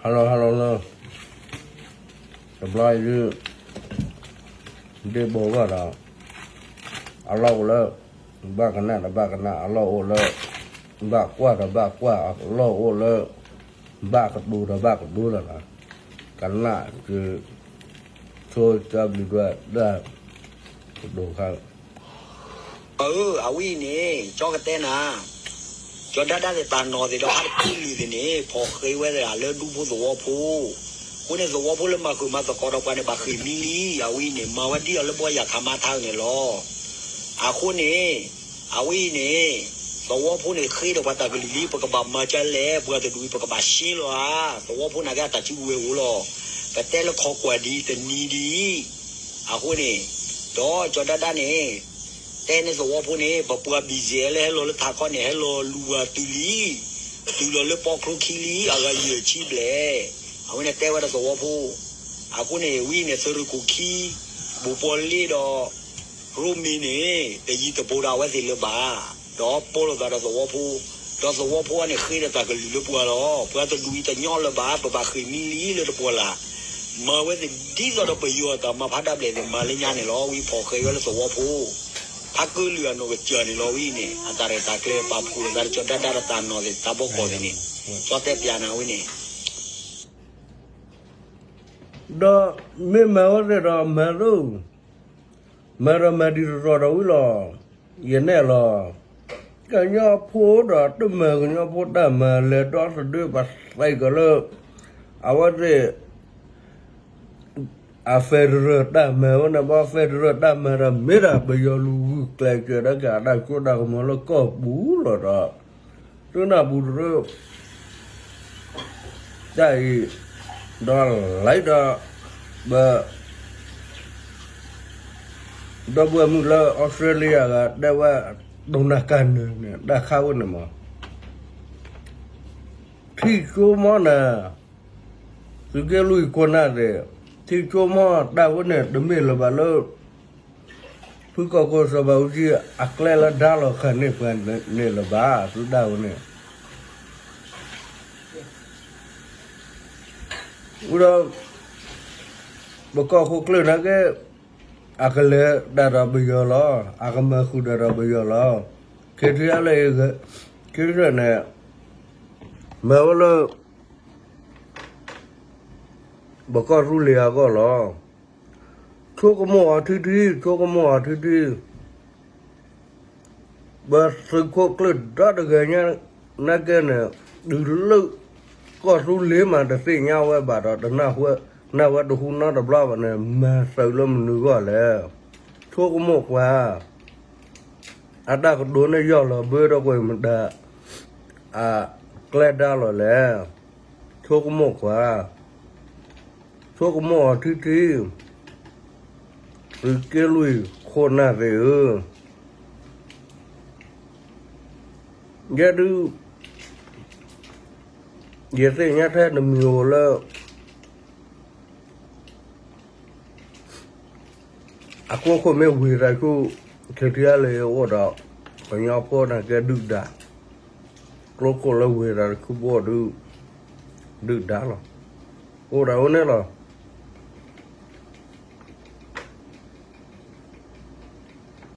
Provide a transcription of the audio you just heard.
ဟါလီၤဟါလီၤလၢ တဘျီအံၤဒုး ဒ့ဘိးဂီၢ်ဒီး အလီၢ်အိၣ်လၢ ဘၣ်ကနၣ်ဒီးဘၣ်ကနၣ် အလီၢ်အိၣ်လၢ ဘၣ်ကွၢ်ဒီးဘၣ်ကွၢ် အလီၢ်အိၣ်လၢ ဘၣ်ကတိၤဒီးဘၣ်ကတိၤလီၤလီၤ. ကနၣ်က ဆိကၠီဘျုးဒွဲၣ်ဒၣ် ကဒိၣ်ခါ အၢ အဝဲအံၤန့ၣ် ကၠီကတဲနၤ, ကၠီဒၣ်ဒၣ်သ့ၣ်တၢ်နီၢ်သ့ၣ်ဒီး ဟးတပူၤလုာ်သ့ၣ်န့ၣ် ဖီၣ်ဃ့ဝဲဒၣ်လၢဒူဖိသဝီဖိ, အဃိန့ၣ် သဝီဖိလၢမၤဃုာ်မၤသကိးဒီးပှၤန့ၣ် ဘၣ်ဃ့ၢ်မံလံ, အဝဲအံၤန့ၣ် မၤဝဲဒ်အီၤလၢဘီယၢ်ခါမါထါန့ၣ်လီၤ. အဃိန့ၣ် အဝဲအံၤန့ၣ် သဝီဖိန့ၣ် ဃ့ဒီးပှၤတၢ်ကလုၢ်လံ ပကဘၣ်မၤကလဲၣ် ပှၤတဒူအံၤ ပကဘၣ်ရှ့လီၤဧါ, သဝီဖိနာ်က့အတၢ်စုကဝဲၤအိၣ်လီၤ, ပတဲလၢခိးကွၢ်ဒ်တနံၤဒ်အံၤ အဃိန့ၣ် ဒီးကၠီဒၣ်ဒၣ်န့ၣ် တဲန့ၢ်သဝီဖိန့ၣ် ပပှၤဘံၣ်စဲးလၢဟဲလီၤလၢထးခီန့ၣ် ဟဲလီၤလူၤဝၤတုၤလံ, တုၤလီၤလၢပီချိခံလံ အဂၤယဲၢ်ဆံဘျဲၣ်, အဝဲန့ၣ်တဲဝဲဒၣ်သဝီဖိ, အဃိန့ၣ် ဝဲန့ၣ် သုးရ့ၣ်ခိၣ်ခံ ဘူးပီလ့ဒီး ရိမ့ၤန့ၣ် တယံၤတဘူးဒီးအဝဲသ့ၣ်လၢၤဘၣ်, ဒီးပိာ်လိာ်သးဒီးသဝီဖိ, ဒီးသဝီဖိအံၤန့ၣ် ဃ့ဒီးတၢ်ကလုၢ်လၢပှၤလီၤ, ပှၤတဒူအံၤတညီလၢၤဘၣ်, ပဘၣ်ဃ့ၢ်မံလံလၢတပှၢ်လၢ်, မၤဝဲသ့ၣ်ဒ်သိးဒီးပယီၤအတၢ်မၤဖးဒၣ်ဘျဲၣ်သ့ၣ်မၤလၢညါန့ၣ်လီၤ, ဝံဖီၣ်ဃဲဝဲလၢသဝီဖိ, ဖးကၢလုာ်အနီၢ်ကစၢ်န့ၣ်လီၤဝဲန့ၣ်, အတၢ်ရဲၣ်တၢ်ကျဲၤပာ်ဖှိၣ်လိာ်သးဒီးကၠီဒၣ်ဒၣ်ဒီးတၢ်နီၢ်သ့ၣ်တၢ်ဘီကီၢ်သ့ၣ်န့ၣ်, ကၠီတဲပၠးနၤဝဲန့ၣ် ဒီးမ့ၢ်မၤဝဲသ့ၣ်ဒီးမၤသၢ, မၤဒီးမၤဒံးတရီၤဒီးဝံၤလီၤ, ယနဲၣ်လီၤ, ကညီဖိဒီးတမၤကညီဖိတၢ်မၤလဲၤဒီသဒၢပှၤသဲးကလၢ, အဝဲသ့ၣ် အ federal တၢ်မၤဝဲန့ၣ် ဘီ federal တၢ်မၤဒီးမ့ၢ်ဒၣ်ပယီၤလူၤဂုာ်ကျဲးစၢးဒီးက့ၤအတၢ်စိတၢ်ကမီၤလၢကီၢ်ပူၤလီၤဒီး, သုနၢ်ပူၤတရၢ တၢ်အံၤ, ဒီးလံဒီး, ဘၣ်, ဒီပုၢ်ဝဲၢ်မုၣ်လၢ Australia ဂၤတဲဝဲ, ဒိၣ်နၤကၢ်နၢၤန့ၣ် တၢ်ခါဝဲန့ၣ်မး, ထံၣ်ကၠိမီၢ်နၤ, သုးက့လွံၢ်ခိၣ်နၢ်သ့ၣ်, ထံၣ်ကၠိမီၢ်တၢ်ဝဲန့ၣ် တမ့ၢ်လၢၤဘၣ်လၢ ဖုကီၢ်ခိၣ်စီၤဘးအူကၠံ အကျဲလၢဒါလီၤခၢၣ်န့ၣ်ပှၤန့ၣ်လၢၤဘၣ် သုတၢ်ဝဲန့ၣ်, ဒီး ပကီၢ်ခိၣ်ကျၢၢ်နာ်က့ အကလဲၤဒၣ်ဒီးပယီၤလီၤ, အကမၤဃုာ်ဒၣ်ဒီးပယီၤလီၤ, ခဲထံအလၢ, ခဲထံန့ၣ်, မၤဝဲလၢ ပကီၢ်သူလ့ၤအဂီၢ်လီၤ. ဆိကမိၣ်အီၤထံထံ, ဆိကမိၣ်အီၤထံထံ, ပသုးခိၣ်ကျၢၢ်ဒီတဂၤညါ, နာ်က့န့ၣ်, တုၤလၢ ကီၢ်သူလ့ၤမးတသ့ၣ်ညါဝဲဘၣ်ဒီး တနၢ်ဟူ, နၢ်ဝဲတဟူနီတဘျီဘၣ်န့ၣ် မၤသုးလၢမနုၤဂီၢ်လဲၣ်. ဆိကမိၣ်ကွၢ် အတၢ်ကတိၤန့ၣ်ယီၢ်လီၤဘၢဒီးကွံာ်မတၤ အကျဲဒါလီၤလဲၣ်. ဆိကမိၣ်ကွၢ်, ဆိကမိၣ်အီၤထံထံ, သုးက့လွံၢ်ခိၣ်နၢ်သ့ၣ်ဧၢ, ယဲဒုး ယသ့ၣ်ညါထဲတမံၤဧိၤလၢ အကျိခိၣ်မ့ၢ်ဝ့ၤတၢ်ဆူ ခဲထံအလၢအအိၣ်ဒီး ကညီဖိနာ်က့ဒုၣ်ဒါ, ကျိခိၣ်လၢဝ့ၤတၢ်တခူဘိဒုး ဒုၣ်ဒါလီၤ. အိၣ်ဒၣ်ဝဲန့ၣ်လီၤ.